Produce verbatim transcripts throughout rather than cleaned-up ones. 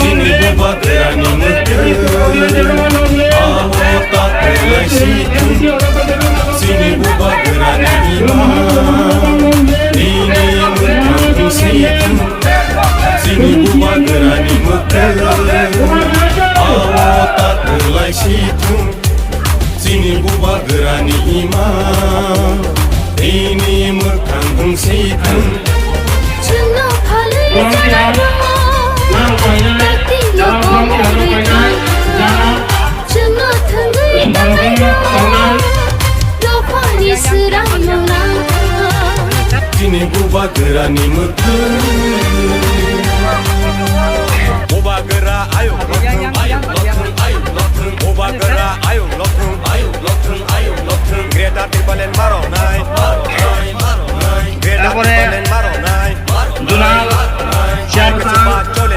Chini bubagrani mwkhwtwng, abo takhwlai si thung. Chini bubagrani imang, nini mwkhwtwng si thung. Chini bubagrani mwkhwtwng, abo takhwlai si thung. Chini bubagrani imang, nini mwkhwtwng si thung. Chwngno phalwi janai rw, tei tino komorwi tang. Chwngno thwngwi tangnai rw, dophani swrang nung nang. Chini bubagrani mwkhwtwng. Bubagra ayuk lothwng, ayuk lothwng, ayuk lothwng. Bubagra ayuk lothwng, ayuk lothwng, ayuk lothwng. Greater Tipraland maronai, maronai, maronai. Greater Tipraland maronai, maronai, maronai. Zonal chairman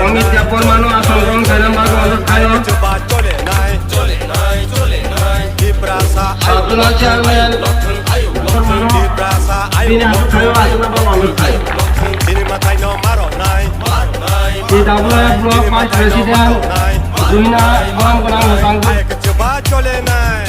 Amit Debbarmano asongkhai nang bagwi onurodh khaio. Chwba cholenai, cholenai, cholenai. Tiprasa ayuk lothwng, ayuk lothwng, ayuk lothwng. Tiprasa ayuk lothwng, ayuk lothwng. Chini mwtaino maronai, maronai, maronai. T W F Block Vice President Duina Borom Gwnang Mwsang. Ayuk chwba cholenai.